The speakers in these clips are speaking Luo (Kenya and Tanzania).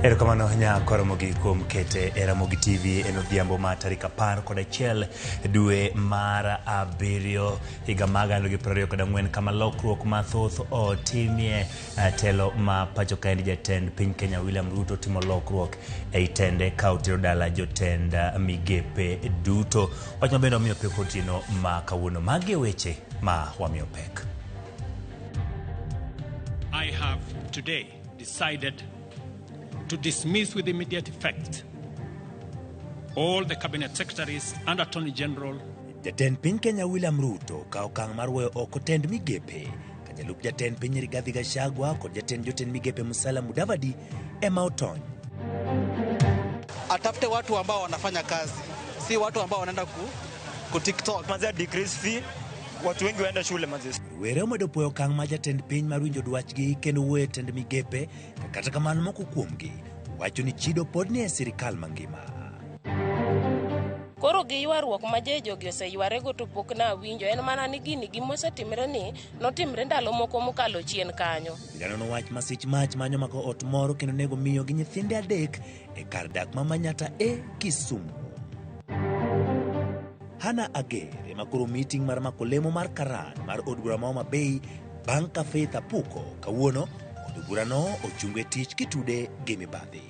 Erokamano nya Ramogi kuom kete e Ramogi TV en odhiambo ma tarik 11 dwe mar 7 higa mag 2024 kama lokruok mathoth otimie telo ma pacho kaendi. Jatend piny Kenya William Ruto timo lokruok ei tende ka otero dala jotend migepe duto. Wach mabende wamiyo pek otieno ma kawuono. Magi e weche ma wamiyo pek. I have today decided to dismiss with immediate effect all the cabinet secretaries and attorney general. Jatend piny Kenya William Ruto kawo okang' mar weyo oko tend migepe ka jalup jatend piny Rigathi Gachagua kod jatend jotend migepe Musalia Mudavadi ema otony. Atafute watu ambao wanafanya kazi, si watu ambao wanaenda ku TikTok. Manze decrease fee, watu wengi waenda shule manze. Rowere omedo puoyo okang' ma jatend piny mar winjo dwachgi kendo wuoyo e tend migepe, kata kamano moko kuomgi wacho ni chido pod ni e sirikal mangima. Koro gi ywaruok ma je jogi oseywarego to pok nawinjo en mana ni gini gimosetimre ni notimre ndalo moko mokalo chien kanyo. Obila nono wach masich mach manyo mako ot moro kendo nego miyo gi nyithinde 3 e kar dak ma Manyatta e Kisumu. Hannah Ager ema koro meeting mar mako lemo mar karan mar od bura ma Homa Bay bang' ka Faith Apuko kawuono od burano ochungo e tich kitude gi mibadhi.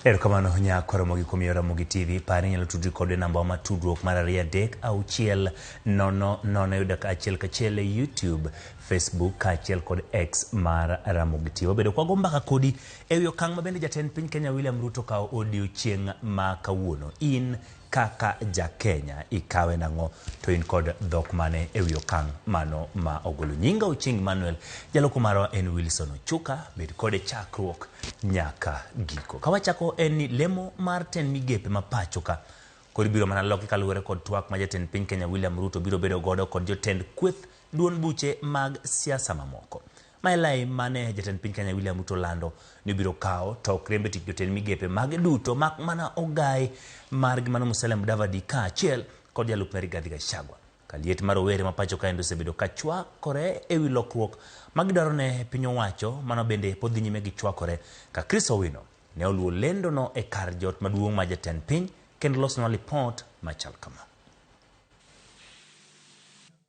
Erokamano nya Ramogi kuom yiero Ramogi TV. Par ni inyalo tudri kod e namba wa mar tudruok mar 2 3 6 0 0 yudo ka achiel kachiel e YouTube, Facebook kaachiel kod X mar Ramogi TV. Wabedo kwago mbaka kodi ewi okang' ma bende jatend piny Kenya William Ruto kawo odiochieng' ma kawuono. In kaka ja Kenya ikawe nang'o to in kod dhok mane ewi okang' mano ma ogolo. Nyinga Ochieng Emmanuel, jaloko marwa en Wilson Ochuka, bed kode chakruok nyaka giko. Ka wachako en ni lemo mar tend migepe ma pacho ka koro ibiro mana loki kaluwore kod twak ma jatend piny Kenya William Ruto biro bedo godo kod jotend kweth duond buche mag siasa mamoko. Ma e lai mane jatend piny Kenya William Ruto lando ni obiro kawo tok riembe tich jotend migepe mage duto mak mana ogai margi mano Musalia Mudavadi kaachiel kod jalupne Rigathi Gachagua. Kaliet mar rowere ma pacho kaendi osebedo ka chwakore ewi lokruok ma gidwaro ne piny owacho mano bende pod dhi nyime gi chwakore ka Chris Owino ne oluwo lendono e kar jot maduong' ma jatend piny kendo losonwa lipot machal kama.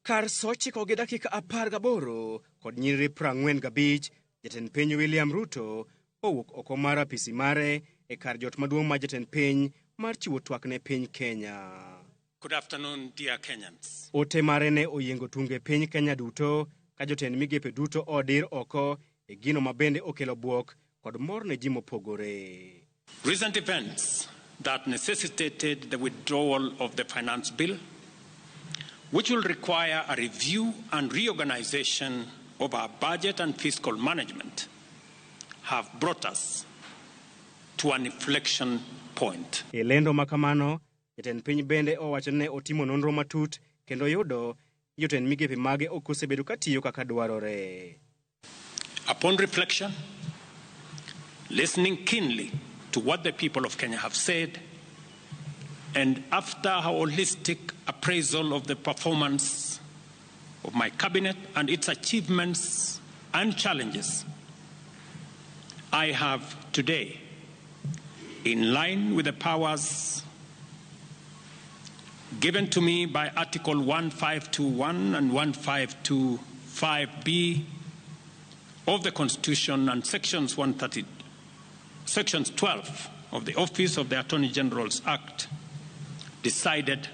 Kar sa 9 gi dakika 18 kod nyiriri 45, jatend piny William Ruto owuok oko mar apisi mare e kar jot maduong' ma jatend piny mar chiwo twak ne piny Kenya. Good afternoon, dear Kenyans. Ote mare ne oyiengo tunge piny Kenya duto ka jotend migepe duto odir oko e gino ma bende okelo bwok kod mor ne ji mopogore. Recent events that necessitated the withdrawal of the finance bill, which will require a review and reorganization of our budget and fiscal management, have brought us to an inflection point. E lendo ma kamano, jatend piny bende owacho ni ne otimo nonro matut kendo yudo ni jotend migepe mage ok osebedo ka tiyo kaka dwarore. Upon reflection, listening keenly to what the people of Kenya have said, and after a holistic appraisal of the performance of my cabinet and its achievements and challenges, I have today, in line with the powers given to me by Article 1521 and 1525B of the Constitution and Sections 130, Sections 12 of the Office of the Attorney General's Act, decided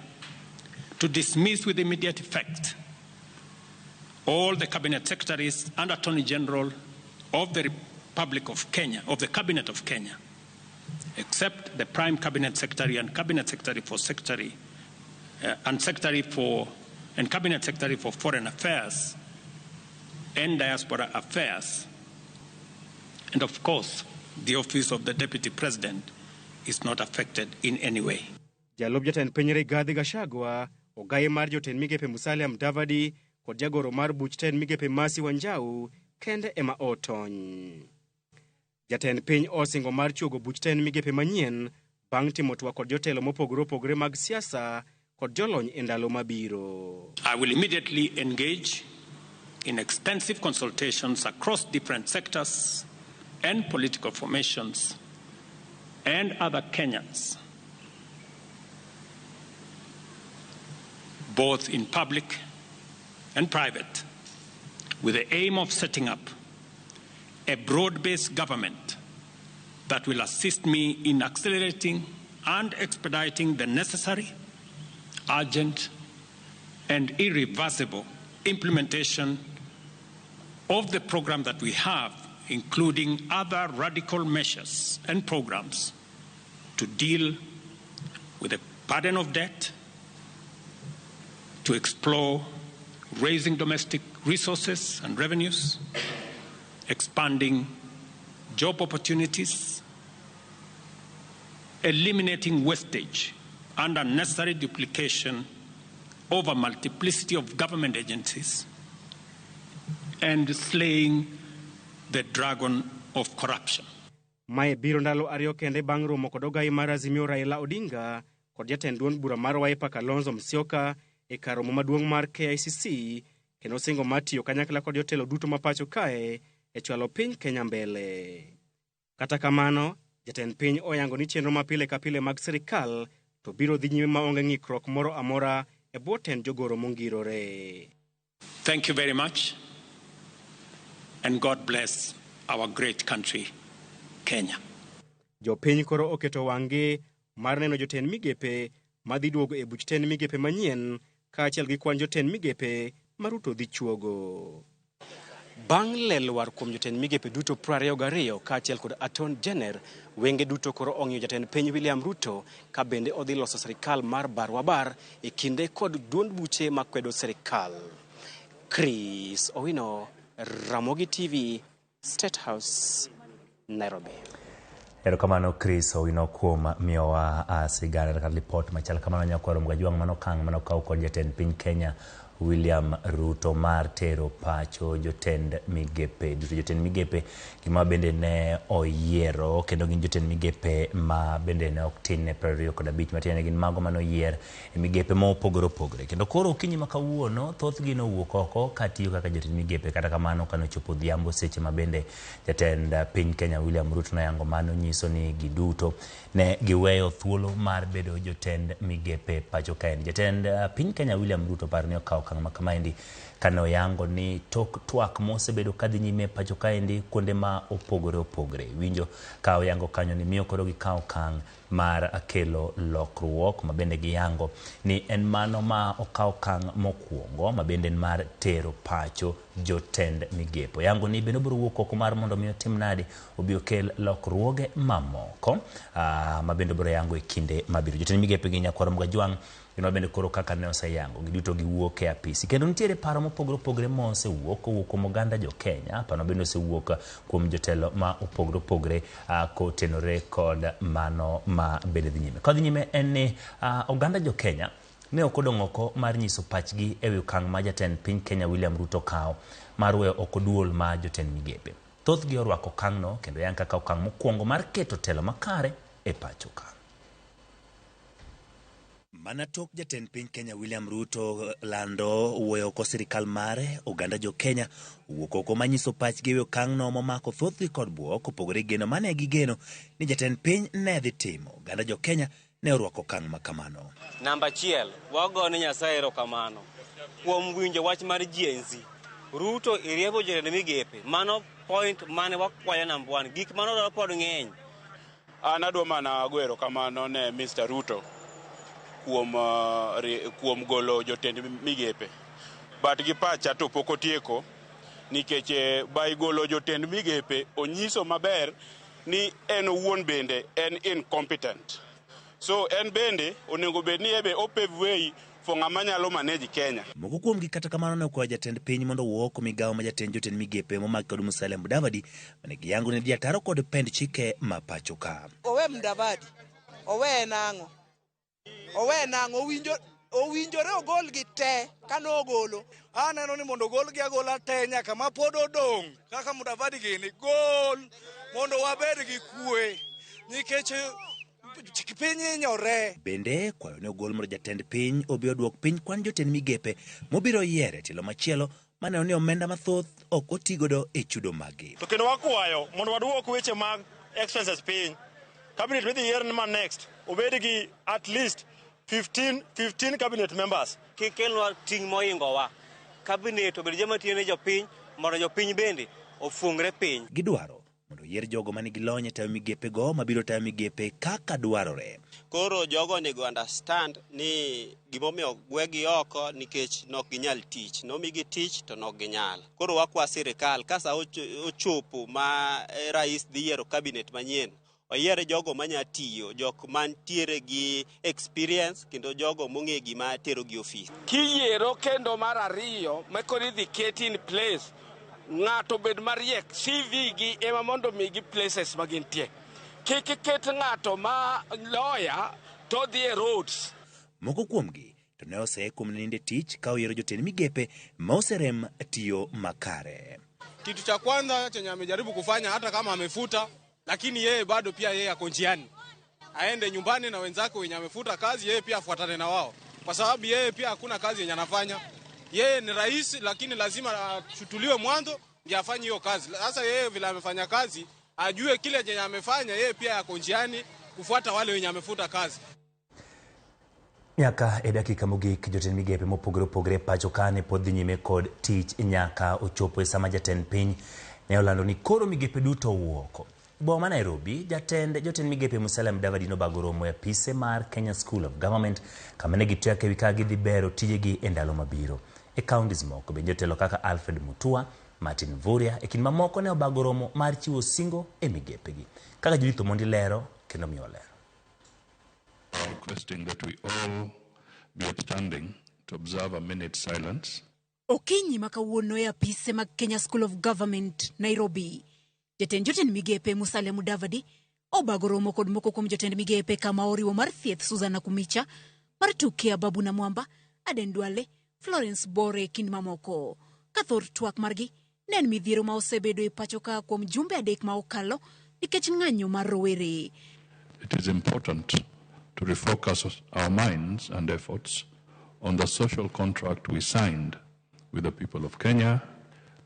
to dismiss with immediate effect all the cabinet secretaries and Attorney General of the Republic of Kenya, of the Cabinet of Kenya, except the Prime Cabinet Secretary and Cabinet Secretary for Secretary, and Secretary for and Cabinet Secretary for Foreign Affairs and Diaspora Affairs, and of course, the Office of the Deputy President is not affected in any way. Jalup jatend piny Rigathi Gachagua, ogaye mar jotend migepe Musalia Mudavadi kod jagoro mar buch tend migepe Mercy Wanjau kende ema otony. Jatend piny osingo mar chuogo buch tend migepe manyien bang' timo twak kod jotelo mopogore opogore mag siasa kod jolony e ndalo mabiro. I will immediately engage in extensive consultations across different sectors and political formations and other Kenyans, both in public and private, with the aim of setting up a broad-based government that will assist me in accelerating and expediting the necessary, urgent, and irreversible implementation of the program that we have, including other radical measures and programs to deal with the burden of debt, to explore raising domestic resources and revenues, expanding job opportunities, eliminating wastage and unnecessary duplication over multiplicity of government agencies, and slaying the dragon of corruption. Mae biro ndalo ariyo kende bang' romo kod ogai mar Azimio Raila Odinga kod jatend duond bura mar Wiper Kalonzo Musyoka e kar romo maduong' mar KICC kendo singo mar tiyo kanyakla kod jotelo duto ma pacho kae e chwalo piny Kenya mbele. Kata kamano, jatend piny oyango ni chenro ma pile ka pile mag sirikal to biro dhi nyime maonge ng'ikruok moro amora e bwo tend jogoro mongirore. Thank you very much, and God bless our great country, Kenya. Jopiny koro oketo wang'gi mar neno jotend migepe madhi duogo e buch tend migepe manyien kaachiel gi kwan jotend migepe ma Ruto dhi chuogo. Bang' lelwar kuom jotend migepe duto 22 kaachiel kod Attorney General, wenge duto koro ong'iyo jatend piny William Ruto ka bende odhi loso sirikal mar barwabar e kinde kod duond buche makwedo sirikal. Chris Owino, Ramogi TV, State House, Nairobi. Erokamano Chris Owino kuom miyowa sigana kata lipot machal kamano. Nyakwaro Mgajwang' mano okang' mano okaw kod jatend piny Kenya William Ruto mar tero pacho jotend migepe duto. Jotend migepe gima bende ne oyiero kendo gin jotend migepe ma bende ne ok tin ne 25, matiende gin mago mane oyier e migepe mopogore opogore. Kendo koro okinyi ma kawuono thothgi nowuok oko katiyo kaka jotend migepe. Kata kamano kane ochopo odhiambo seche ma bende jatend piny Kenya William Ruto noyango mano, nyiso ni giduto ne giweyo thuolo mar bedo jotend migepe pacho kaendi. Jatend piny Kenya William Ruto paro ni okawo okang' ma kamaendi kane oyango ni tok twak mosebedo kadhi nyime pacho kaendi kuonde ma opogore opogore. Winjo ka oyango kanyo ni miyo koro gikawo okang' mar kelo lokruok ma bende giyango ni en mano ma okawo okang' mokwongo ma bende en mar tero pacho jotend migepe. Oyango ni bende obiro wuok oko mar mondo mi otim nadi obi okel lokruoge mamoko ma bende obiro yango e kinde mabiro. Jotend migepe gi Nyakwar Mgajwang' gino bende koro kaka ne oseyango giduto giwuok e apisi. Kendo nitiere paro mopogore opogore mosewuok kowuok kuom oganda jo Kenya. Paro bende osewuok kuom jotelo ma opogore opogore kotenore kod mano ma bende dhi nyime. Kodhi nyime en ni oganda jo Kenya ne ok odong' oko mar nyiso pachgi e wi okang' ma jatend piny Kenya William Ruto kawo mar weyo oko duol ma jotend migepe. Thothgi orwako okang'no kendo yang kaka okang' mokwongo mar keto telo makare e pacho ka. Mana tok jatend piny Kenya William Ruto lando wuoyo oko sirikal mare, oganda jo Kenya owuok oko manyiso pachgi e wi okang'no momako thothgi kod bwok kopogore gi geno mane gigeno ni jatend piny ne dhi timo. Oganda jo Kenya ne orwako okang' ma kamano. Namba achiel, wagone Nyasaye erokamano kuom winjo wach mar Gen Z. Ruto iriembo jotend migepe. Mano point mane wakwayo namba 1. Gik mane odwaro pod ng'eny. An adwa mana go erokamano ne Mr. Ruto kuom golo jotend migepe. But gi pacha to pok otieko nikech by golo jotend migepe onyiso maber ni en owuon bende en incompetent. So en bende onego bed ni ebe o pave way for ng'ama nyalo manage Kenya. Moko kuomgi kata kamano ne okwayo jatend piny mondo owuo oko migawo ma jatend jotend migepe momaki kod Musalia Mudavadi mane giyango ni dhi ataro kod pend chike ma pacho ka. Owe Mudavadi, owe nang'o? Owe nang'o? Owinjore ogolgi te kane ogolo. Aneno ni mondo ogolgi agola te nyaka ma pod odong' kaka Mudavadi gini gol mondo wabed gi kwe nikech Piny hinyore. Bende kwayo ne ogol mondo jatend piny obi oduok piny kwan jotend migepe mobiro yiero e tielo machielo maneno ni omenda mathoth ok otigodo e chudo maggi. To kendo wakwayo mondo waduok weche mag expenses piny. Cabinet midhi yier ma next obed gi at least 15 cabinet members. Kik kelnwa ting' mohingowa. Cabinet obed joma tiyo ne jopiny mondo jopiny bende ofungre piny. Gidwaro mondo oyier jogo manigi lony e tayo migepego mabiro tayo migepe kaka dwarore. Koro jogo onego understand ni gimomiyo gwegi oko nikech nok ginyal tich. Nomigi tich to nok ginyal. Koro wakwa sirikal ka sa ochopo ma rais dhi yiero cabinet manyien, oyier jogo manya tiyo, jok mantiere gi experience kendo jogo mong'e gima tero gi ofis. Kiyiero kendo mar ariyo ma koro idhi ket in place, ng'ato bed mariek, CV gi ema mondo migi places ma gintie. Kik iket ng'ato ma lawyer to dhi e roads. Moko kuomgi to ne oseye kuom ninde tich ka oyiero jotend migepe ma oserem tiyo makare. Kitu cha kwanza chenye amejaribu kufanya hata kama amefuta, lakini yeye bado pia yeye ako njiani. Aende nyumbani na wenzake wenye amefuta kazi, yeye pia afuatane na wao. Kwa sababu yeye pia hakuna kazi yenye anafanya. Yeye ni rais lakini lazima achutuliwe mwanzo ndiye afanye hiyo kazi. Sasa yeye vile amefanya kazi, ajue kile chenye amefanya, yeye pia ako njiani kufuata wale wenye amefuta kazi. Nyaka e dakika mogik jotend migepe mopogore opogore pacho ka ne pod dhi nyime kod tich nyaka ochopo e sama jatend piny ne olando ni koro migepe duto owuok. Boma ma Nairobi, jatend jotend migepe Musalia Mudavadi nobago romo e apise mar Kenya School of Government kama ne gitwak ewi kaka gidhi bero tijegi e ndalo mabiro. E counties moko bende jotelo kaka Alfred Mutua, Martin Mvurya e kind mamoko ne obago romo mar chiwo singo e migepegi. Kaka Judith Omondi lero kendo miyo lero. Requesting that we all be upstanding to observe a minute's silence. Okinyi ma kawuono e apise mag Kenya School of Government, Nairobi. Jatend jotend migepe Musalia Mudavadi obago romo kod moko kuom jotend migepe kama oriwo mar thieth Susan Nakhumicha, mar tuke Ababu Namwamba, Aden Duale, Florence Bore kind mamoko. Ka thor twak margi ne en midhiero ma osebedo e pacho ka kuom jumbe adek ma okalo nikech ng'anyo mar rowere. It is important to refocus our minds and efforts on the social contract we signed with the people of Kenya.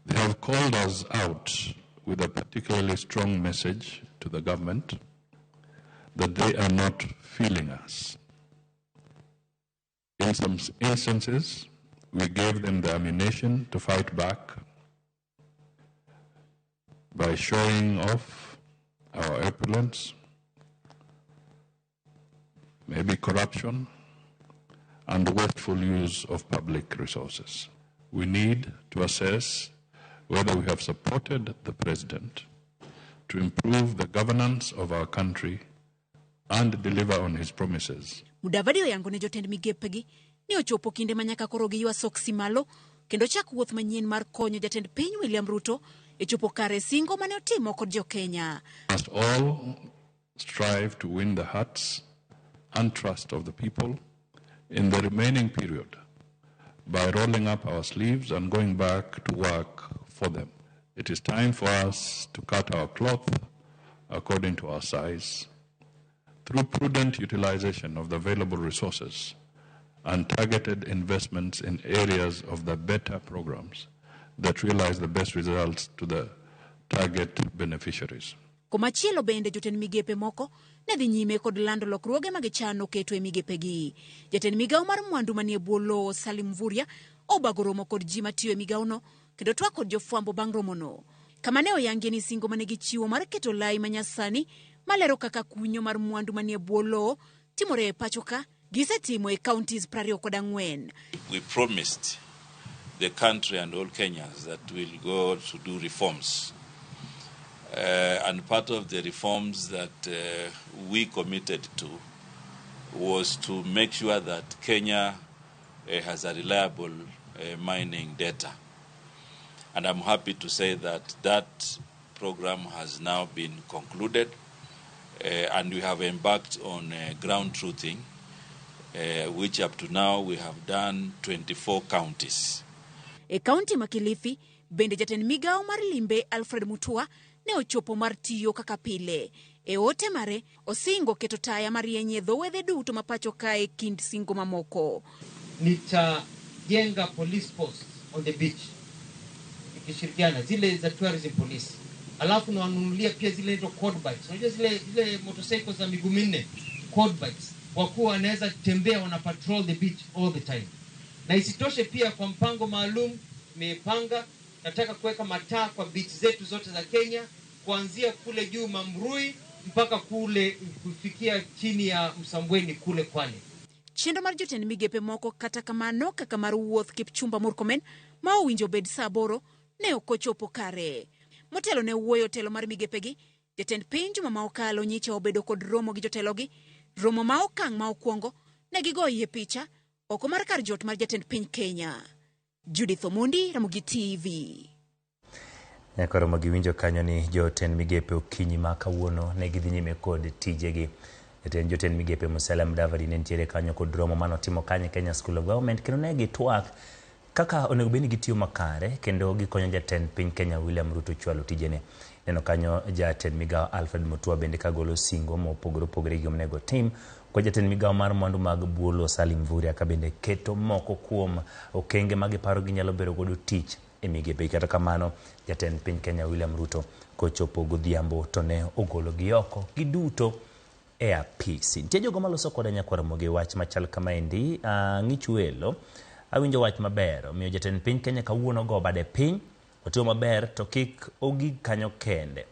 They have called us out with a particularly strong message to the government that they are not feeling us. In some instances, we gave them the ammunition to fight back by showing off our opulence, maybe corruption, and wasteful use of public resources. We need to assess whether we have supported the president to improve the governance of our country and deliver on his promises. Mudavadi oyango ne jotend migepegi ni ochopo kinde ma nyaka koro giywa soksi malo kendo chak wuoth manyien mar konyo jatend piny William Ruto e chopo kare singo mane otimo kod jo-Kenya. Must all strive to win the hearts and trust of the people in the remaining period by rolling up our sleeves and going back to work for them. It is time for us to cut our cloth according to our size through prudent utilization of the available resources and targeted investments in areas of the better programs that realize the best results to the target beneficiaries. Komachielo bende jotend migepe moko ne dhi nyime kod lando lokruoge ma gichano keto e migepegi. Jatend migawo mar mwandu manie bwo lowo Salim Mvurya obago romo kod ji matiyo e migawono kendo twak kod jofwambo bang' romono. Kama ne oyangie ni singo mane gichiwo mar keto lai manyasani malero kaka kunyo mar mwandu manie bwo lowo timore e pacho ka gisetimo e counties 24. We promised the country and all Kenyans that we'll go to do reforms. And part of the reforms that we committed to was to make sure that Kenya has a reliable mining data. And I'm happy to say that that program has now been concluded, and we have embarked on ground truthing, which up to now we have done 24 counties. E kaunti ma Kilifi, bende jatend migawo mar limbe Alfred Mutua ne ochopo mar tiyo kaka pile. E ote mare, osingo keto taya marieny e dho wedhe duto ma pacho kae kind singo mamoko. Nitajenga police post on the beach ikishirikiana zile za tourism police, alafu nawanunulia pia zile inaitwa quad bikes. Unajua zile motorcycles za miguu minne, quad bikes, kwa kuwa wanaweza tembea, wana patrol the beach all the time. Na isitoshe pia kwa mpango maalum nimepanga, nataka kuweka mataa kwa beach zetu zote za Kenya, kuanzia kule juu Mambrui mpaka kule kufikia chini ya Msambweni kule Kwale. Chenro mar jotend migepe moko kata kamano kaka mar wuoth Kipchumba Murkomen ma owinjo bed saa 8 ne ok ochopo kare. Motelo ne wuoyo telo mar migepegi, jatend piny juma ma okalo nyicha obedo kod romo gi jotelogi, romo ma okang' ma okwongo ne gigoyie picha oko mar kar jot mar jatend piny Kenya. Judith Omondi, Ramogi TV. Nyaka Ramogi winjo kanyo ni jotend migepe okinyi ma kawuono ne gidhi nyime kod tijegi. Jotend migepe Musalia Mudavadi ne nitiere kanyo kod romo manotimo kanyo Kenya School of Government, kendo ne gitwak kaka onego bed ni gitiyo makare kendo gikonyo jatend piny Kenya William Ruto chwalo tijene. Neno kanyo jatend migawo Alfred Mutua bende kagolo singo mopogore opogore gi onego tim kod jatend migawo mar mwandu mag buolo Salim Mvurya ka bende keto moko kuom okenge ma giparo ginyalo bero godo tich e migepe. Kata kamano jatend piny Kenya William Ruto kochopo godhiambo to ne ogolo gi oko giduto e apisi. Nitie jogo maloso koda nyakwar Ramogi wach machal kamaendi. Ng'ichwelo awinjo wach maber, omiyo jatend piny Kenya kawuono go bade piny otiyo maber to kik ogig kanyo kende.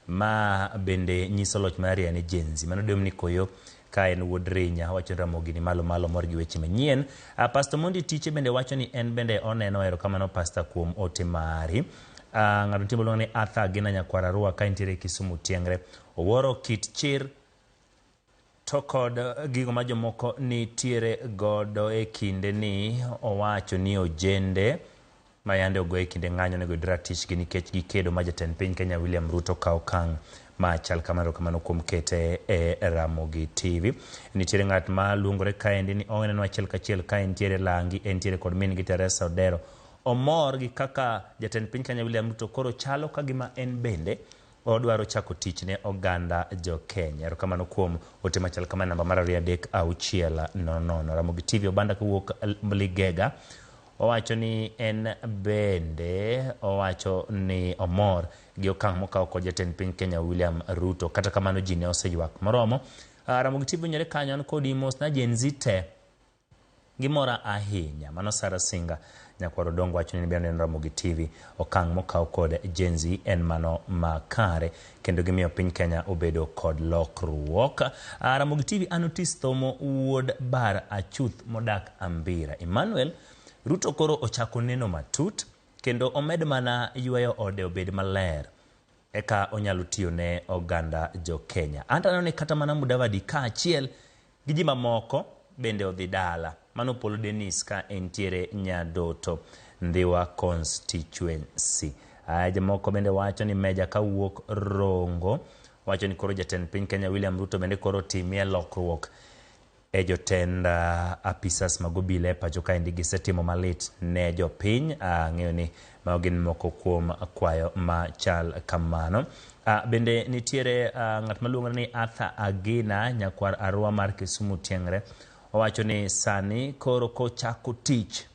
Ma bende nyiso loch mar ariyo ne Gen Z. Mano Dominic Koyo ka en wuod Rinya wacho ni Ramogi ni malo malo mor gi weche manyien. Pastor Mondi Tiche bende wacho ni en bende oneno, erokamano Pastor kuom ote mari. Ng'ato nitie miluongo ni Arthur Agina nyakwar Arua ka entiere Kisumu Tiengre. Owuoro kit chir to kod gigo ma jomoko nitiere godo e kinde ni owacho ni ojende ma yande ogo e kinde ng'anyo onego oyud ratichgi nikech gikedo ma jatend piny Kenya William Ruto kawo okang' machal kamano kamano kuom kete e Ramogi TV. Nitiere ng'at ma luongore kaendi ni oneno achiel kachiel ka entiere Langi, entiere kod min gi Teresa Odero. Omor gi kaka jatend piny Kenya William Ruto koro chalo ka gima en bende odwaro chako tich ne oganda jo Kenya. Erokamano kuom ote machal kama namba mar 2 3 6 0 0. Ramogi TV Obanda kowuok Ligega owacho ni en bende owacho ni omor gi okang' mokawo kod jatend piny Kenya William Ruto. Kata kamano ji ne oseywak moromo. Ramogi TV onyore kanyo an kodi mos na Gen Z te gimora ahinya. Mano Sara Singa nyakwar Odongo wacho ni bende Ramogi TV okang' mokaw kod Gen Z en mano makare kendo gimiyo piny Kenya obedo kod lokruok. Ramogi TV Anotis Thomo wuod Bar Achuth modak Ambira. Emmanuel Ruto koro ochako neno matut kendo omed mana yweyo ode obed maler eka onyalo tiyo ne oganda jo Kenya. Anto aneno ni kata mana Mudavadi kaachiel gi ji mamoko bende odhi dala. Mano Polo Dennis ka entiere Nyadoto Ndhiwa constituency. Jomoko bende wacho ni meja kawuok Rongo wacho ni koro jatend piny Kenya William Ruto bende koro timie lokruok e jotend apisas mag obila e pacho kaendi gisetimo malit ne jopiny. Ang'eyo ni mago gin moko kuom kwayo machal kamano. Bende nitiere ng'at maluongore ni Arthur Agina nyakwar Arua mar Kisumu Tiengre owacho ni sani koro kochako tich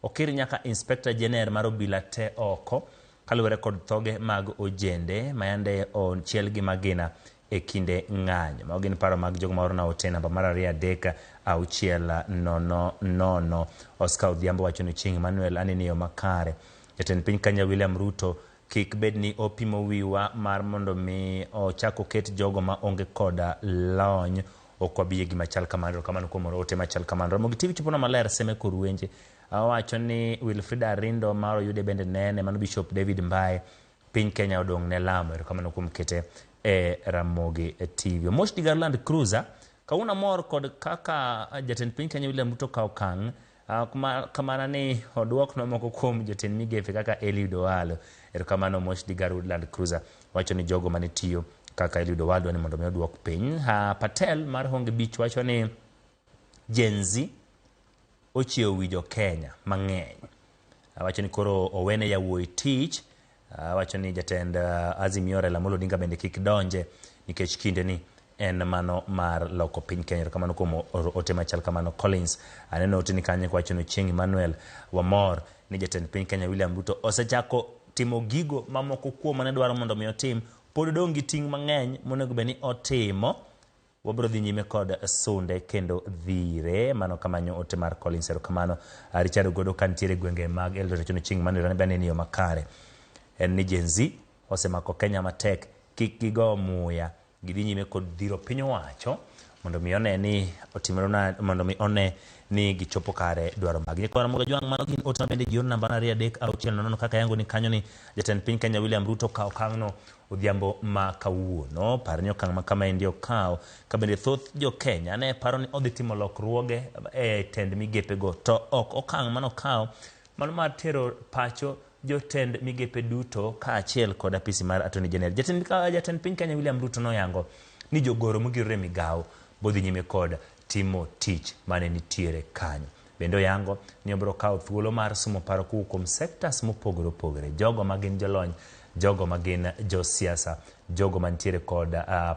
okir nyaka Inspector General mar obila te oko kaluwore kod thoge mag ojende mayande ochiel gi magina e kinde ng'anyo. Mago gin paro mag jogo ma orona ote namba mar 2 3 6 0 0. Oscar Odhiambo wacho ni Chieng' Emmanuel aneno yo makare. Jatend piny Kenya William Ruto kik bed ni opimo wiwa mar mondo mi ochak oket jogo ma onge koda lony ok wabi gima chal kamano. Kamano kuom ote machal kamano. Ramogi TV chopona maler seme korwenje. Owacho ni Wilfrida Arindo mar oyude bende nene mano Bishop David Mbae piny Kenya odong' ne lamo. Erokamano kuom kete e Ramogi TV. Mosh Digar Land Cruiser kawuono amor kod kaka jatend piny Kenya William Ruto kawo okang' kamana ni oduokno moko kuom jotend migepe kaka Eliud Owalo. Erokamano Mosh Digar Land Cruiser wacho ni jogo mane tiyo kaka Eliud Owalo ni mondo mi oduok piny. Patel mar Honge Beach wacho ni Gen Z ochiewo wi jo Kenya mang'eny. Wacho ni koro owene yawuoyi tich Wacho ni jatend Azimio Raila Amolo Odinga bende kik donje nikech kinde ni en mano mar loko piny Kenya. Erokamano kuom ote machal kamano. Collins, aneno oteni kanyo kwacho ni Chieng' Emmanuel, wamor ni jatend piny Kenya William Ruto osechako timo gigo mamoko kuom mane dwaro mondo mi otim. Pod odong' gi ting' mang'eny monego bed ni otimo. Wabiro dhi nyime kod sunde kendo dhire. Mano kamanyo ote mar Collins, erokamano. Richard Ogodo ka nitiere gwenge mag Eldoret wacho ni Chieng' Emmanuel an be aneno yo makare. En ni Gen Z osemako Kenya matek, kik gigo muya, gidhi nyime kod dhiro piny owacho mondo mi one ni otimore na mondo mi one ni gichopo kare dwaro mag nyikwa Ramogi Ojwang'. Mano gin ote mabende ji oro namba 2 3 6 0 kaka yango ni kanyo ni jatend piny Kenya William Ruto okawo okang'no odhiambo ma kawuono. Par ni okang' ma kama endi okawo ka bende thoth jo Kenya ne paro ni odhi timo lokruoge e tend migepego, to ok okang' mane okawo mano mar tero pacho jotend migepe duto kaachiel kod apisi mar Attorney General. Jatend piny Kenya William Ruto noyango ni jogoro mogirore migawo bodhi nyime kod timo tich mane nitiere kanyo. Bende oyango ni obiro kawo thuolo mar somo paro kowuok kuom sectors mopogore opogore, jogo ma gin jolony, jogo ma gin josiasa, jogo mantiere kod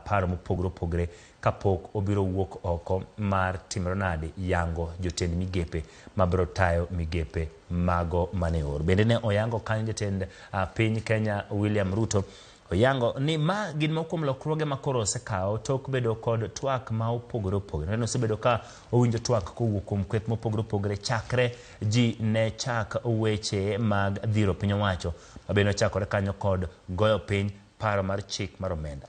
paro mopogore opogore kapok obiro wuok oko mar timore nade yango jotend migepe mabiro tayo migepe mago mane oor. Bende ne oyango kanyo jatend piny Kenya William Ruto oyango ni ma gin moko kuom lokruoge ma koro osekawo tok bedo kod twak ma opogore opogore. En osebedo ka owinjo twak kowuok kuom kweth mopogore opogore chakre ji ne chak weche mag dhiro piny owacho ma bende ochakore kanyo kod goyo piny paro mar chik mar omenda.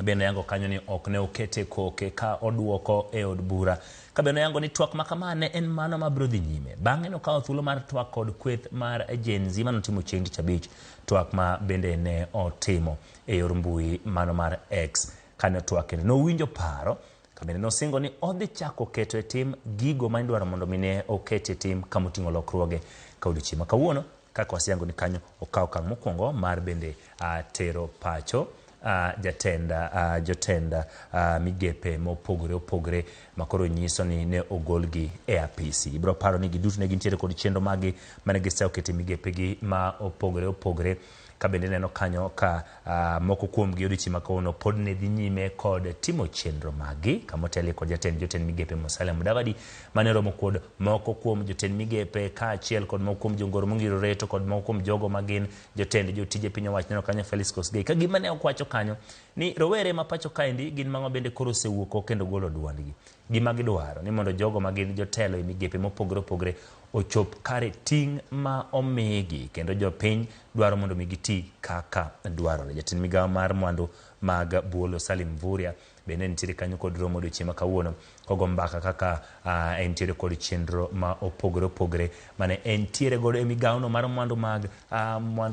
Bende oyango kanyo ni ok ne okete koke ka oduoko e od bura. Ka bende oyango ni twak ma kama ne en mano mabiro dhi nyime. Bang'e nokawo thuolo mar twak kod kweth mar Gen Z manotimo chieng' tich abich, twak ma bende ne otimo e yor mbui mano mar X. Kane otwak kendo nowinjo paro ka bende nosingo ni odhi chako keto e tim gigo ma idwaro mondo mi ne oket e tim kamoting'o lokruoge ka odiochieng' ma kawuono kaka waseyango ni kanyo okawo okang' mokwongo mar bende tero pacho jotend migepe mopogore opogore makoro nyiso ni ne ogolgi e apisi. Ibiro paro ni giduto ne gintiere kod chenro maggi mane gisechako keto e migepegi ma opogore opogore, ka bende neno kanyo ka moko kuomgi odiochieng' ma kawuono pod ne dhi nyime kod timo chenro maggi kamotelie kod jatend jotend migepe Musalia Mudavadi mane romo kod moko kuom jotend migepe kaachiel kod moko kuom jongoro mongirore to kod moko kuom jogo magin jotend jotije piny owacho. Neno kanyo Felix Kosgei ka gima ne okwacho kanyo ni rowere ma pacho kaendi gin mang'o bende koro osewuok oko kendo golo duondgi. Gima gidwaro ni mondo jogo ma gin jotelo e migepe mopogore opogore ochop kare ting' ma omigi kendo jopiny dwaro mondo mi giti kaka dwarore. Jatend migawo mar mwandu mag Buolo Salim Mvurya bende nitiere kanyo kod romo odiochieng' ma kawuono kogo mbaka kaka entiere kod chenro ma opogore opogore mane entiere godo e migawono mar mwandu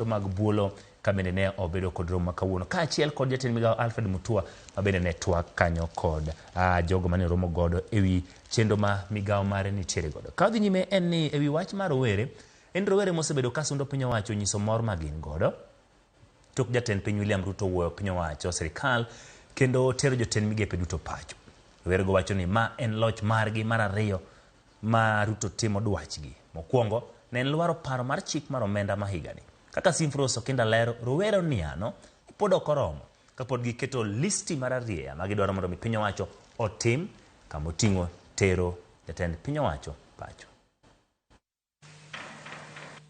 mag Buolo ka bende ne obedo kod romo ma kawuono kaachiel kod jatend migawo Alfred Mutua ma bende ne twak kanyo kod jogo mane romo godo ewi chenro ma migawo mare nitiere godo. Ka odhi nyime en ni ewi wach mar rowere, en rowere mosebedo ka sundo piny owacho nyiso mor ma gin godo tok jatend piny William Ruto wuoyo piny owacho sirikal kendo tero jotend migepe duto pacho. Rowerego wacho ni ma en loch margi mar ariyo ma Ruto timo dwachgi. Mokwongo ne en lwaro paro mar chik mar omenda ma higani. Kaka Simfros Okinda lero, rowere oniano pod ok oromo kapod giketo listi mar arieya ma gidwaro mondo mi piny owacho otim kamoting'o tero jatend piny owacho pacho.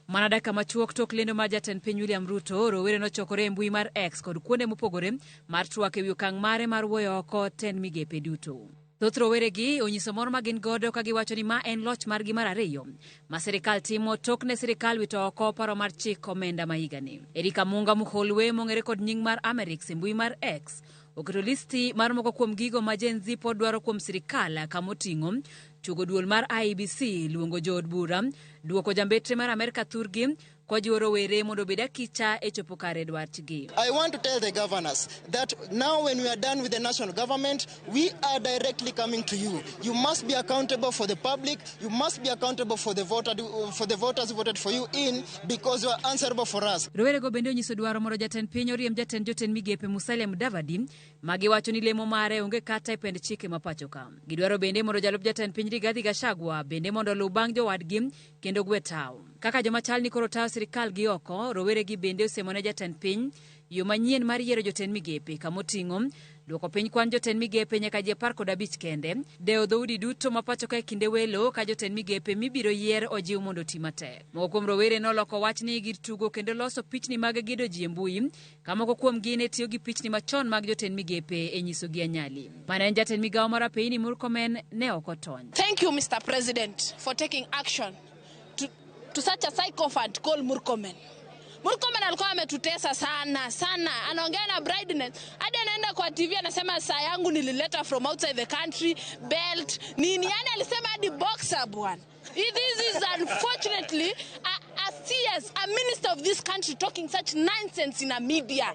Mana dakika machuok tok lendo mar jatend piny William Ruto, rowere nochokore e mbui mar X kod kuonde mopogore mar twak ewi okang' mare mar wuoyo oko tend migepe duto. Thoth roweregi onyiso mor ma gin godo ka giwacho ni ma en loch margi mar ariyo ma sirikal timo tok ne sirikal wito oko paro mar chik omenda ma higani. Erika Munga Muholwe mong'ere kod nying mar Amerix e mbui mar X oketo listi mar moko kuom gigo ma Gen Z pod dwaro kuom sirikal kamoting'o chugo duol mar IEBC, luongo jood bura, duoko jambetre mar Amerka thurgi, kojiwo rowere mondo obed akicha e chopo kare dwachgi. I want to tell the governors that now when we are done with the national government, we are directly coming to you. You must be accountable for the public, you must be accountable for the voter, for the voters who voted for you in, because you are answerable for us. Rowerego bende onyiso dwaro mondo jatend piny oriemb jatend jotend migepe Musalia Mudavadi ma giwacho ni lemo mare onge kata e pend chike ma pacho ka. Gidwaro bende mondo jalup jatend piny Rigathi Gachagua bende mondo oluw bang' jowadgi kendo kendo gwe tawo. Kaka joma chal ni koro tayo sirikal gi oko, rowere gi bende osemone jatend piny yo manyien mar yiero jotend migepe kamoting'o duoko piny kwan jotend migepe nyaka ji 15 kende, dewo dhoudi duto ma pacho ka e kinde welo ka jotend migepe mibiro yier ojiw mondo oti matek. Moko kuom rowere noloko wach ni gir tugo kendo loso pichni mag gedo ji e mbui, ka moko kuomgi ne tiyo gi pichni machon mag jotend migepe e nyisogi anyali. Mane en jatend migawo mar apeyni Murkomen ne ok otony. Thank you, Mr. President, for taking action to such a sycophant called Murkomen. Murkomen alikuwa ametutesa sana sana, anaongea na brightness hadi anaenda kwa TV anasema saa yangu nilileta from outside the country, belt nini, yani alisema hadi boxer bwana. This is unfortunately a CS, a minister of this country talking such nonsense in a media.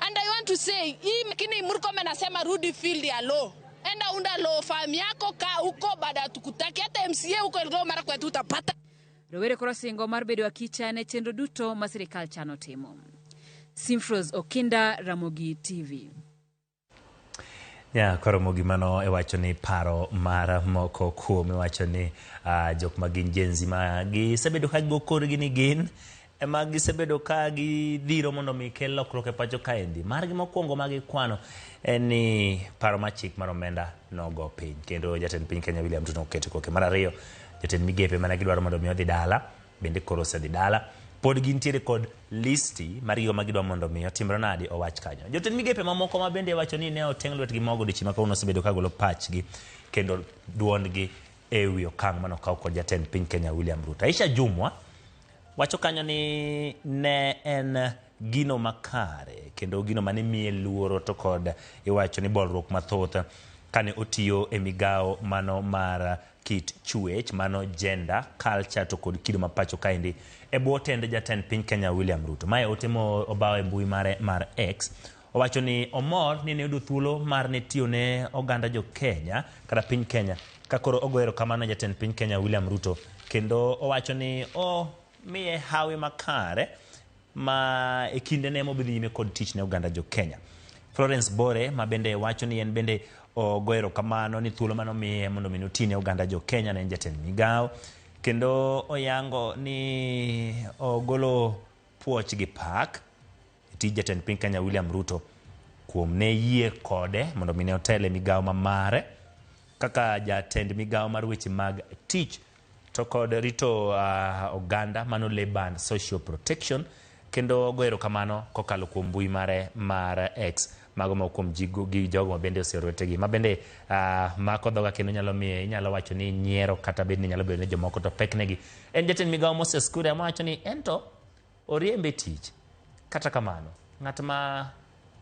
And I want to say, hii makini Murkomen anasema rudi field ya law. Enda unda law firm yako, kaa huko, baada tukutaki hata MCA huko Elgeyo Marakwet utapata. Rowere koro singo mar bedo akicha ne chenro duto ma sirikal chano timo. Simfros Okinda, Ramogi TV. Ya, koro Ramogi mano iwacho ni paro mar moko kuom iwacho ni jok ma gin Gen Z ma gisebedo ka gigo korgi ni gin ema gisebedo ka gidhiro mondo mi kel lokruok e pacho kaendi. Margi mokwongo ma gikwano en ni paro mar chik mar omenda nogo piny kendo jatend piny Kenya William Ruto noketo koke. Mar ariyo, jatend migepe mane gidwaro mondo mi odhi dala bende koro osedhi dala. Pod gintiere kod listi mar gigo ma gidwa mondo mi otimre nadi owach kanyo. Jotend migepe mamoko ma bende wacho ni ne oteng' lwetgi mogo odiochieng' ma kawuono osebedo ka golo pachgi kendo duondgi e wi okang' mane okaw kod jatend piny Kenya William Ruto. Aisha Jumwa wacho kanyo ni ne en gino makare kendo gino mane miye luoro to kod iwacho ni bolruok mathoth kane otiyo e migawo mano mar kit chwech mano gender, culture to kod kido ma pacho kaendi e bwo tend jatend piny Kenya William Ruto. Mae ote mo obawo e mbui mare mar X. Owacho ni omor ni ne oyudo thuolo mar ne tiyo ne oganda jo Kenya kata piny Kenya ka koro ogo erokamano jatend piny Kenya William Ruto kendo owacho ni omiye hawi makare ma e kinde ne mobidhi nyime kod tich ne oganda jo Kenya. Florence Bore ma bende wacho ni en bende ogo erokamano ni thuolo mane omiye mondo mi oti ne oganda jo Kenya ne en jatend migawo kendo oyango ni ogolo puoch gi pak e tij jatend piny Kenya William Ruto kuom ne yie kode mondo mi ne otel e migawo ma mare kaka jatend migawo mar weche mag tich to kod rito oganda mano Labour and Social Protection kendo ogo erokamano kokalo kuom mbui mare mar X. Mago moko kuom gi jogo ma bende oseoro wetegi ma bende mako dhoga kendo nyalo miye inyalo wacho ni nyiero kata bed ni nyalo bedo ni jomoko to peknegi. En jatend migawo Moses Kuria mawacho ni ento oriembe tich. Kata kamano ng'at ma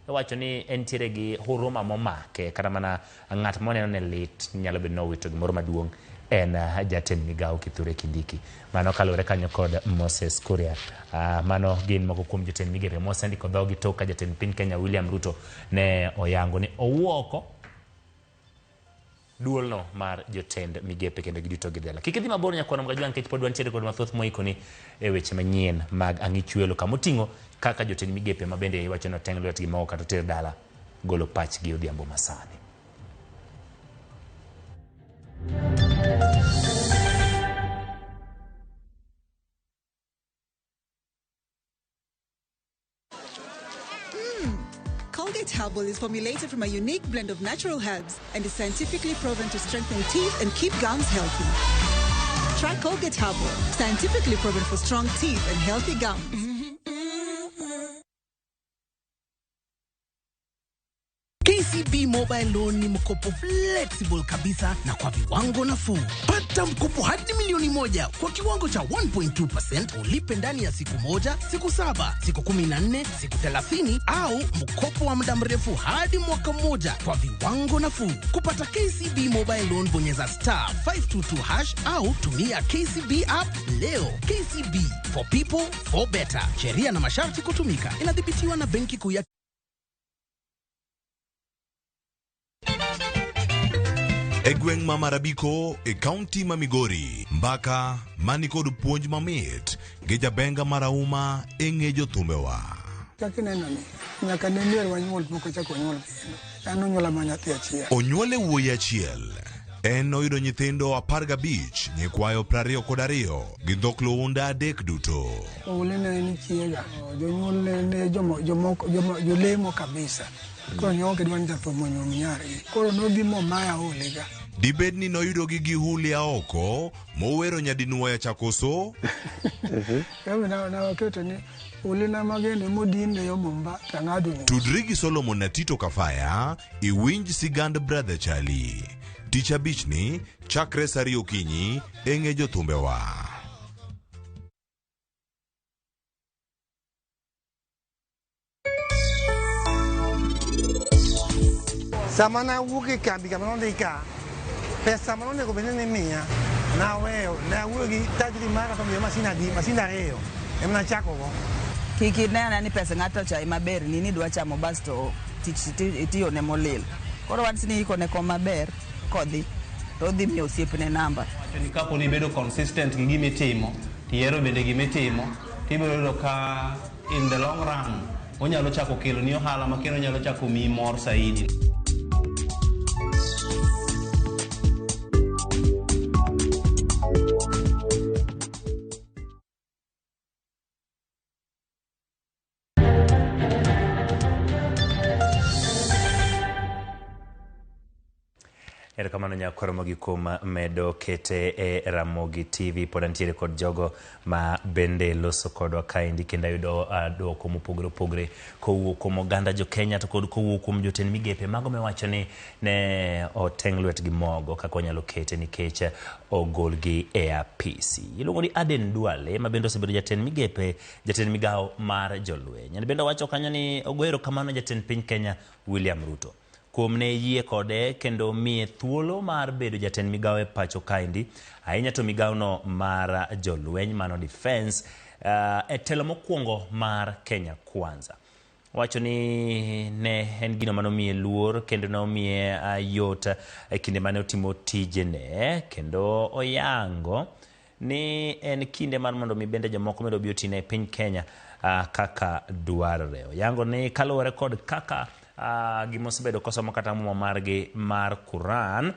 iwacho ni entiere gi huruma momake kata mana ng'at moneno ne lit nyalo bedo ni owito gimoro maduong' en jatend migawo Kithure Kindiki. Mano kaluwore kanyo kod Moses Kuria. Mano gin moko kuom jotend migepe mosendiko dhogi tok ka jatend piny Kenya William Ruto ne oyango ni owuoko duolno mar jotend migepe kendo giduto gidhi. Kik idhi mabor nyakwano Mgajwang' nikech pod wantiere kod mathoth moikoni e weche manyien mag ang'ichwelo kamoting'o kaka jotend migepe ma bende iwacho ni oteng' lwetgi moko kata oter dala golo pachgi odhiambo masani. Colgate Herbal is formulated from a unique blend of natural herbs and is scientifically proven to strengthen teeth and keep gums healthy. Try Colgate Herbal, scientifically proven for strong teeth and healthy gums. KCB Mobile Loan ni mkopo flexible kabisa na kwa viwango nafuu. Pata mkopo hadi 1,000,000 kwa kiwango cha 1.2%, ulipe ndani ya siku 1, siku 7, siku 14, siku 30 au mkopo wa muda mrefu hadi mwaka mmoja kwa viwango nafuu. Kupata KCB Mobile Loan bonyeza star 522# au tumia KCB app leo. KCB, for people for better. Sheria na masharti kutumika. Inadhibitiwa na Benki Kuu ya E gweng' ma Marabiko e kaunti ma Migori, mbaka mani kod puonj mamit gi jabenga marahuma e ng'e jothumbewa. Kaka ineno ni, nyaka ne mier wanyuol pok ochako onyuol kendo. An onyuola mana nyathi achiel. Onyuole wuoyi achiel En noyudo nyithindo 15, nyikwayo 22 gi dhok luhunda 3 duto. Oule ne en chiega, jonyuol ne jomoko jolemo kabisa. Koro ne ok gidwa ni jathum onyuom nyargi. Koro nobi momaya Oule ga. Dibed ni noyudogi gi Hulia oko mowero nyadinuoya chakoso? Nawaketo ni Oule na mageno modin yo Mumba tang'ado ni. Tudri gi Solomon na Tito Kafaya iwinj sigand Brother Charlie. Tich abichni chakre saa 2 okinyi e ng'e jothumbewa. Sama nawuok e kambi kama nondika, pesa manonego bed ni imiya, naweyo, nawuoyo gi tajiri mara to miya masin adi, masin 2 ema nachakogo. Kik ine ane ni pesa ng'ato cha ema berni ni idwa chamo basto tich itiyone molil. Koro wach ni ikone kom maber kodhi to odhi miyo osiepne namba. Wacho ni kapo ni ibedo consistent gi gima itimo, tihero bende gima itimo, tibiro yudo ka in the long run onyalo chako keloni ohala ma kendo onyalo chako miyi mor saidi. Erokamano nyakwar Ramogi kuom medo kete e Ramogi TV. Pod antiere kod jogo ma bende loso kodwa kaendi kendo ayudo dwoko mopogore opogore kowuok kuom oganda jo Kenya to kod kowuok kuom jotend migepe mago miwacho ni ne oteng' lwetgi mogo kaka wanyalo kete nikech ogolgi e apisi. Iluongo ni Aden Duale ma bende osebedo jatend migepe, jatend migawo mar jolweny. En bende owacho kanyo ni ogoyo erokamano jatend piny Kenya William Ruto kuom ne yie kode kendo miye thuolo mar bedo jatend migawo e pacho kaendi, ahinya to migawono mar jolweny mano defense, e telo mokwongo mar Kenya Kwanza. Wacho ni ne en gino manomiye luor kendo nomiye yot e kinde mane otimo tijene, kendo oyango ni en kinde mar mondo mi bende jomoko mondo obi otine e piny Kenya kaka dwarore. Oyango ni kaluwore kod kaka gimosebedo kosomo kata muma margi mar Quran,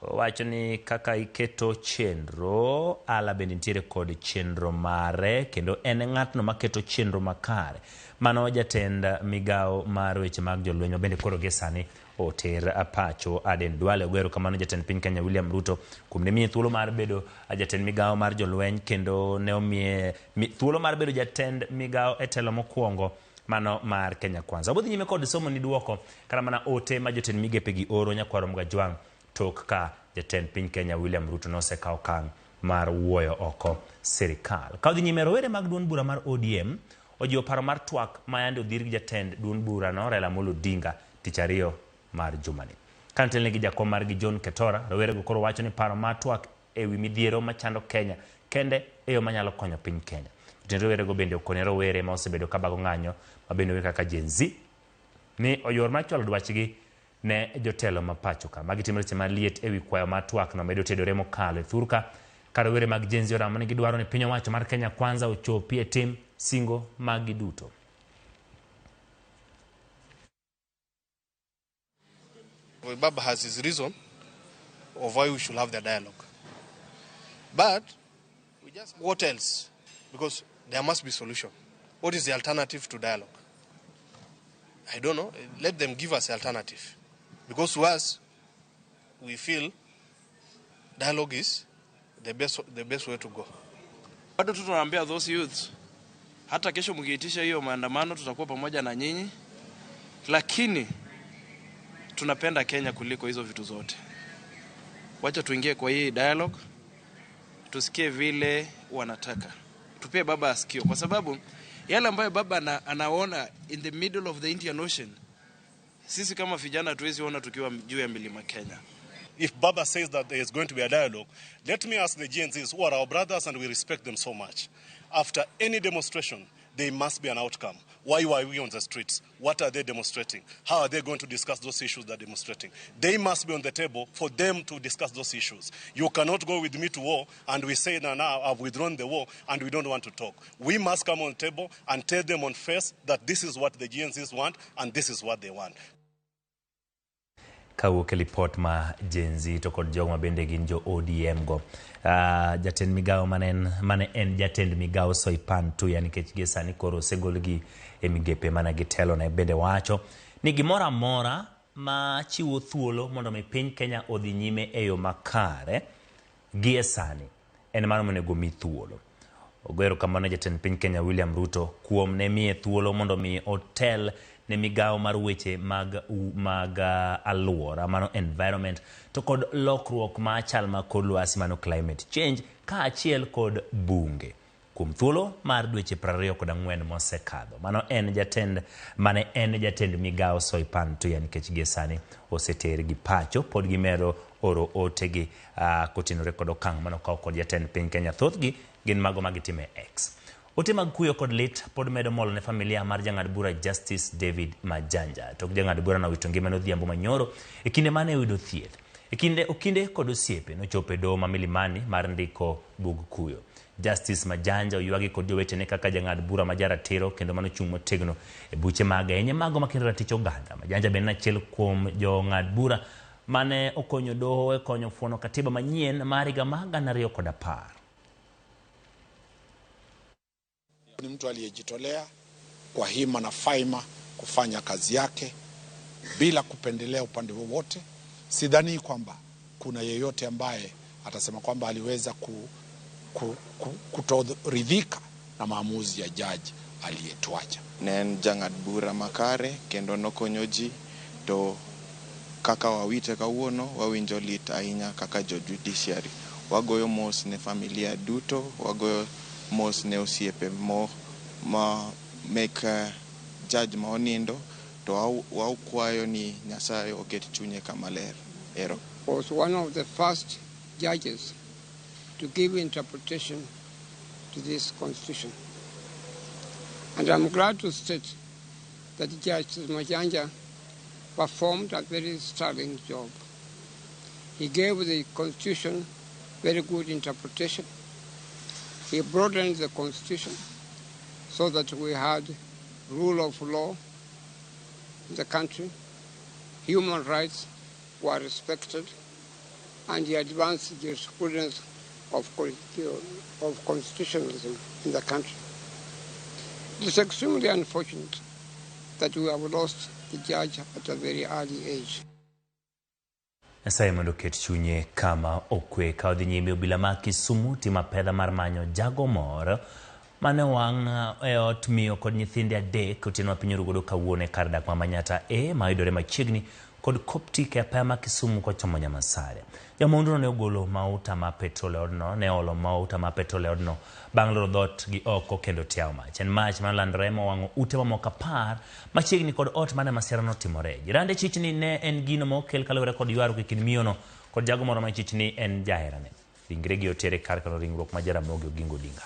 wacho ni kaka iketo chenro, ala bende nitiere kod chenro mare kendo en ng'atno maketo chenro makare. Mano jatend migawo mar weche mag jolweny ma bende koro gie sani oter pacho Aden Duale. Ogoyo erokamano jatend piny Kenya William Ruto kuom ne miye thuolo mar bedo jatend migawo mar jolweny kendo ne omiye thuolo mar bedo jatend migawo e telo mokwongo mano mar Kenya Kwanza. Wabodhi nyime kod somo ni duoko kata mana ote ma jotend migepe gi oro nyakwaro Mgajwang' tok ka jatend piny Kenya William Ruto nosekawo okang' mar wuoyo oko sirikal. Ka odhi nyime, rowere mag duond bura mar ODM ojiwo paro mar twak ma yande odhir gi jatend duond burano Raila Amolo Odinga tich ariyo mar jumani. Kanotelne gi jakom margi John Ketora, rowerego koro wacho ni paro mar twak ewi midhiero machando Kenya kende e yo manyalo konyo piny Kenya. Jotend rowerego bende okone rowere ma osebedo kabago ng'anyo ma bende ong'ere kaka Gen Z ni oyor mar chwalo dwachgi ne jotelo ma pacho ka. Magi timore seche maliet ewi kwayo mar twak no medo tedore mokalo e thurka ka rowere mag Gen Z oramo ni gidwaro ni piny owacho mar Kenya Kwanza ochopi e tim singo maggi duto. Baba has his reason of why we should have the dialogue. But we just, what else? Because there must be solution. What is the alternative to dialogue? I don't know. Let them give us alternative. Because to us, we feel dialogue is the best way to go. Bado tu tunaambia those youths, hata kesho mkiitisha hiyo maandamano tutakuwa pamoja na nyinyi, lakini tunapenda Kenya kuliko hizo vitu zote. Wacha tuingie kwa hii dialogue, tusikie vile wanataka. Tupie baba asikio, kwa sababu yale ambayo baba anaona in the middle of the Indian Ocean, sisi kama vijana hatuwezi ona tukiwa juu ya milima Kenya. If Baba says that there is going to be a dialogue, let me ask the Gen Zs, who are our brothers and we respect them so much. After any demonstration, there must be an outcome. Why were we on the streets? What are they demonstrating? How are they going to discuss those issues they're demonstrating? They must be on the table for them to discuss those issues. You cannot go with me to war and we say, now, I've withdrawn the war and we don't want to talk. We must come on the table and tell them on face that this is what the Gen Zs want and this is what they want. Kawuok e lipot ma Gen Z to kod jogo ma bende gin jo ODM go. Jatend migawo mane en jatend migawo Soipan Tuya, nikech gie sani koro osegolgi e migepe mana gitelone, bende wacho ni gimoro amora ma chiwo thuolo mondo mi piny Kenya odhi nyime e yo makare gie sani en mano monego mi thuolo. Ogoyo erokamano jatend piny Kenya William Ruto kuom ne miye thuolo mondo mi otel ne migawo mar weche mag alwora, mano environment, to kod lokruok ma chal ma kor lwasi, mano climate change, kaachiel kod bunge kuom thuolo mar dweche 24 mosekadho. Mano en jatend mane en jatend migawo Soipan Tuya, nikech gie sani oseter gi pacho, pod gimedo oro otegi kotenore kod okang' manokaw kod jatend piny Kenya. Thothgi gin mago ma gitime X. Ote mag kuyo kod lit pod medo molo ne familia mar jang'ad bura Justice David Majanja. Tok jang'ad bura nowito ngimane odhiambo manyoro e kinde mane oyudo thieth. E kinde okinde kod osiepe nochopo e doho ma Milimani mar ndiko bug kuyo. Justice Majanja oywagi kod jowetene kaka jang'ad bura ma jaratiro kendo manochung' motegno e buche mag ahinya mago makendo ratich oganda. Majanja bende en achiel kuom jong'ad bura mane okonyo doho e konyo fuono katiba manyien mar higa mar 2010. Ni mtu aliyejitolea kwa hima na faima kufanya kazi yake bila kupendelea upande wowote. Sidhani kwamba kuna yeyote ambaye atasema kwamba aliweza kutoridhika na maamuzi ya jaji aliyetuacha. Ne en jang'ad bura makare kendo nokonyo ji, to kaka wawite kawuono wawinjo lit ahinya kaka jo judiciary. Wagoyo mos ne familia duto, wagoyo mos ne osiepe mo ma mek judge ma onindo, to wakwayo ni Nyasaye oket chunye kama ler. Ero. Was one of the first judges to give interpretation to this constitution. And I'm glad to state that Justice Majanja performed a very sterling job. He gave the constitution very good interpretation. He broadened the constitution so that we had rule of law in the country, human rights were respected, and he advanced jurisprudence of constitutionalism in the country. It is extremely unfortunate that we have lost the judge at a very early age. Nyasaye mondo oket chunye kama okwe. Ka odhi nyime, obila ma Kisumu timo apedha mar manyo jago moro mane owang' e ot miyo kod nyithinde 3 otieno ma piny orugodo kawuono e kar dak ma Manyatta A mayudore machiegni kod Coptic e apaya ma Kisumu kochomo Nyamasare. Jamaunduno ne ogolo mauta ma petrol e odno, ne olo mauta ma petrol e odno bang' loro dhoot gi oko kendo tiawo mach. En mach manolandore mowang'o ute mamoko 10 machiegni kod ot mane masira notimore. Jirande chich ni ne en gino ma okel kaluwore kod ywaruok e kind miyono kod jago moro ma chich ni en jaherane. Ringregi otere kar kano ringruok ma Jaramogi Oginga Odinga.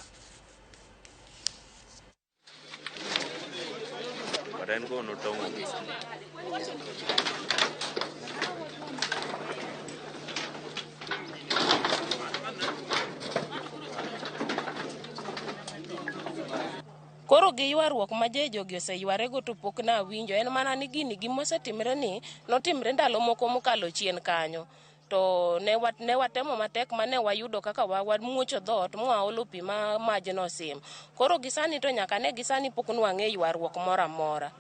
Koro gi ywaruok ma jogi oseyware to pok na awinjo, en mana ni gini gimosetimre ni notimre ndalo moko mokalo chien kanyo. To ne watemo matek mane wayudo kaka wamuocho dhoot mwaolo pi ma majno sim. Koro gisani to nyaka ne gisani pok nwang'e ywaruok moro amora.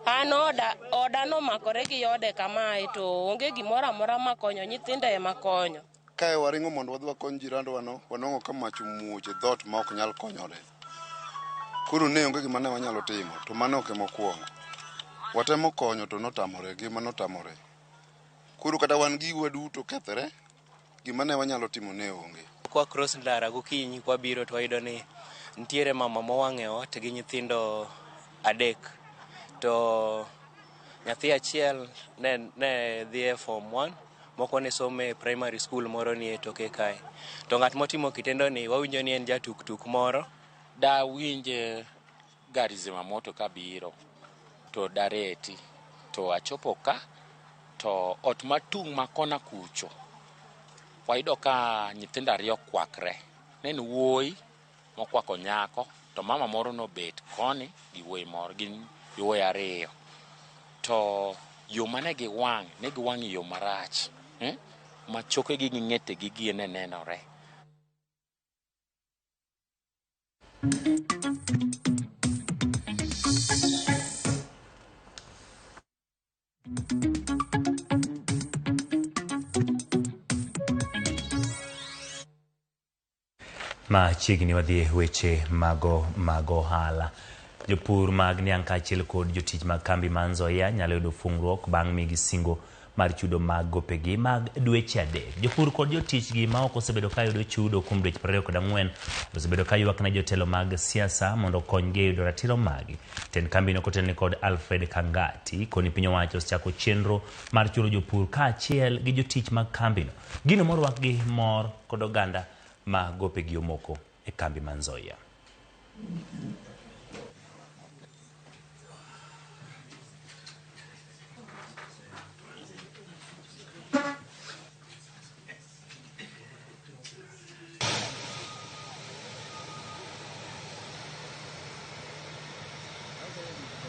An oda nomakore gi ode kamae to onge gimoro amora makonyo, nyithindo ema konyo. Kae waringo mondo wadhi wakony jirandwa no, wanwang'o ka mach omuoch e dhoot ma ok nyal konyore. Koro ne onge gima ne wanyalo timo, to mano ok ema okwongo. Watemo konyo to notamore, gima notamore. Koro kata wan gigwa duto kethore, gima ne wanyalo timo ne onge. Kwa cross ndara gokinyi kwabiro to wayudo ni nitiere mama mowang' e ot gi nyithindo 3. To nyathi achiel ne dhi e form 1, moko ne somo e primary school moro ni e toke kae. To ng'at motimo kitendo ni wawinjo ni en jatuktuk moro. Da winj gari zimamoto kabiro to dareti to achopo ka to ot matung' ma kona kucho wayudo ka nyithindo 2 kwakre. Ne en wuoyi mokwako nyako to mama moro nobet koni gi wuoyi moro, gin yowuoyi 2. To Yo mane giwang', ne giwang' e yo marach, ma chokegi gi ng'etegi gi ne nenore. Machiegni wadhi e weche mago mag ohala. Jopur mag niang' kaachiel kod jotich mag kambi mar Nzoia nyalo yudo fungruok bang' migi singo mar chudo mag gopegi mag dweche adek. Jopur kod jotichgi ma ok osebedo ka yudo chudo kuom dweche 24 osebedo ka ywak ne jotelo mag siasa mondo okonygi e yudo ratiro maggi. Tend kambino kotelne kod Alfred Kangati koni piny owacho osechako chenro mar chulo jopur kaachiel gi jotich mag kambino. Gino morwak gi mor kod oganda ma gopegi omoko e kambi ma Nzoia.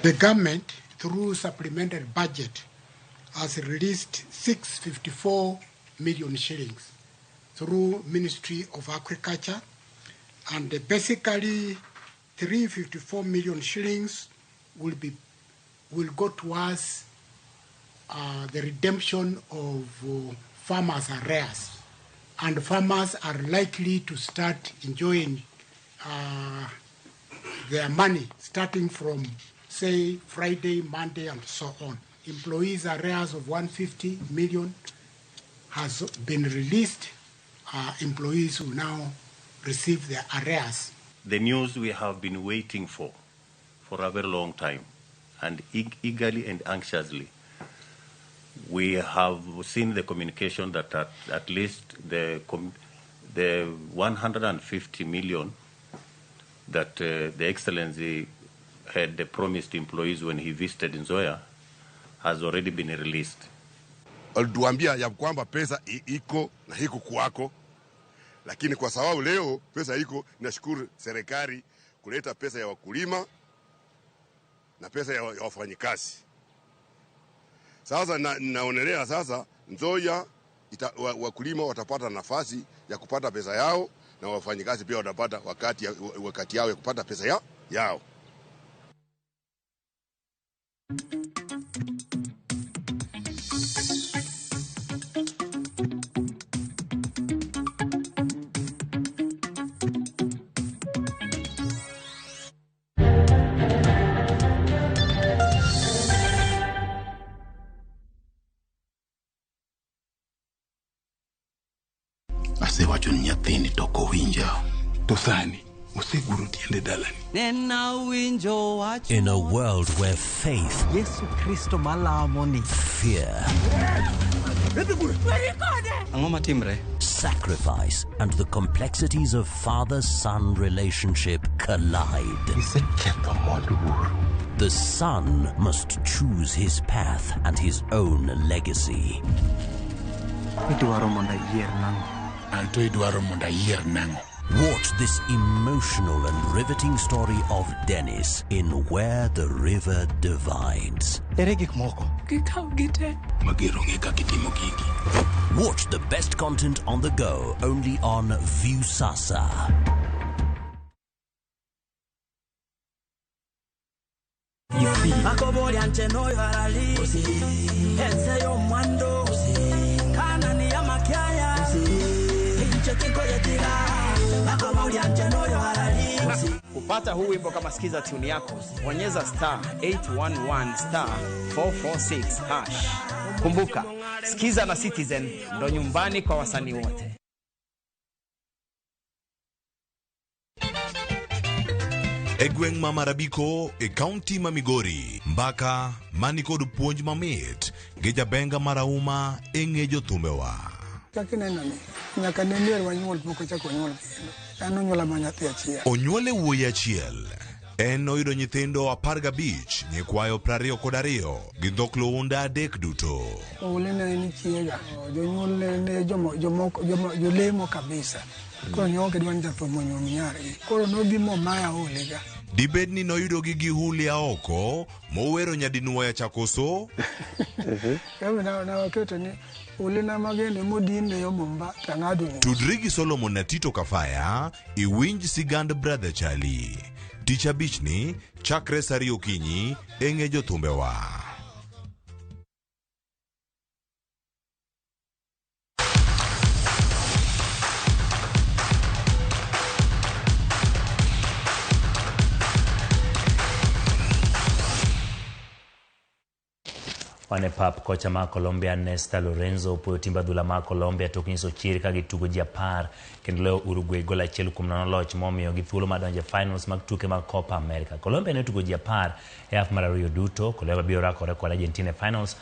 The government, through supplementary budget, has released 654 million shillings through Ministry of Agriculture, and basically 354 million shillings will go towards the redemption of farmers' arrears, and farmers are likely to start enjoying their money starting from, say, Friday, Monday, and so on. Employees' arrears of 150 million has been released. Employees will now receive their arrears. The news we have been waiting for a very long time, and eagerly and anxiously, we have seen the communication that at least the 150 million that the Excellency had promised employees when he visited Nzoia has already been released. Walituambia ya kwamba pesa iko na hiko kwako, lakini kwa sababu leo pesa iko, nashukuru serikali kuleta pesa ya wakulima na pesa ya wafanyikazi. Sasa naonelea sasa Nzoia wakulima watapata nafasi ya kupata pesa yao na wafanyikazi pia watapata wakati yao ya kupata pesa yao. Asewacho ni nyathini to ok owinja. To sani oseguro tiende dalani. In a world where faith, Yesu Kristo malamo ni, fear, sacrifice, and the complexities of father-son relationship collide. The son must choose his path and his own legacy. Watch this emotional and riveting story of Dennis in Where the River Divides. Watch the best content on the go only on Viusasa. Kupata huu wimbo kama sikiza tune yako, bonyeza star 811 star 446 hash. Kumbuka, sikiza na Citizen ndo nyumbani kwa wasanii wote. E gweng' ma Marabiko e kaunti ma Migori, mbaka mani kod puonj mamit gi jabenga marahuma e ng'e jothumbewa. Kaka ineno ni, nyaka ne mier wanyuol pok ochako nyuol kendo. En onyuola ma nyathi achiel. Onyuole wuoyi achiel. En oyudo nyithindo 15, nyikwayo 22 gi dhok luunda 3 duto. Ole ne en chiega, jonyuol ne jomoko jolemo kabisa. Koro ne ok gidwa ni jathum onyuom nyargi. Koro nobi momaya ole ga. Dibed ni noyudogi gi Hulia oko mowero nyadinuoya cha koso? Kama na waketo ni ulina magende modin e yo mumba tang'ado ni. Tudri gi Solomon na Tito Kafaya iwinj sigand Brother Charlie. Tich abichni chakre saa ariyo okinyi e ng'e jothumbewa. Wan e pap kocha mar Colombia Nesta Lorenzo opuoyo timb adhula mar Colombia tok nyiso chir ka gitugo ji apar kendo loyo Uruguay gol achiel kuom nono loch momiyogi thuolo mar donjo e finals mag tuke mag Copa America. Colombia ne otugo ji apar e half mar ariyo duto. Colombia biro rakore kod Argentina e finals.